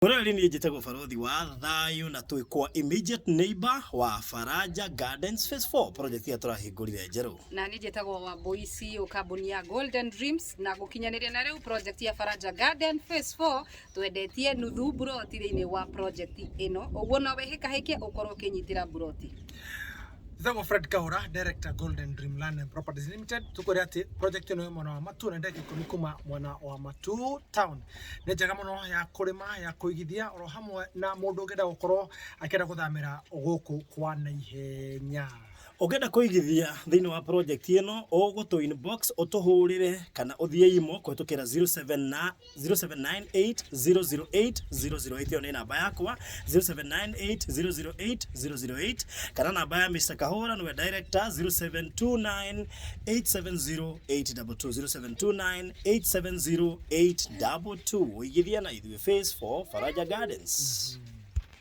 Mũroreri niĩ njĩtagwo Barothi wa Thayũ na twĩ kwa immediate neighbor wa Faraja Gardens Phase 4 project ĩrĩa tũrahingũrire njerũ. Na niĩ njĩtagwo Wambui CEO kambuni ya Golden Dreams na gũkinyanĩria na rĩu project ya Faraja Garden Phase 4 twendetie nuthu mburoti thĩinĩ wa project ĩno, ũguo no wĩhĩkahĩke ũkorwo ũkĩnyitĩra mburoti. Njĩtagwo Fred Kahũra, Director Golden Dream Land and Properties Limited. Tũkwĩre atĩ project ĩno ĩ mwena wa Matuu na ndagĩka ikũmi kuma mwena wa Matuu town. Nĩ njega mũno ya kũrĩma, ya kũigithia oro hamwe na mũndũ ũngĩenda gũkorwo akĩenda gũthamĩra gũkũ kwa naihenya. Ũngĩenda kũigithia thĩinĩ wa project ĩno ũgũtũ inbox ũtũhũrĩre kana ũthiĩ imo kũhĩtũkĩra 07 0798 008 008 ĩyo nĩ namba yakwa 0798 008 008 kana namba ya Mr. Kahũra nĩwe director 0729 870 822 0729 870 822 ũigithia na ithuĩ phase 4 Faraja Gardens.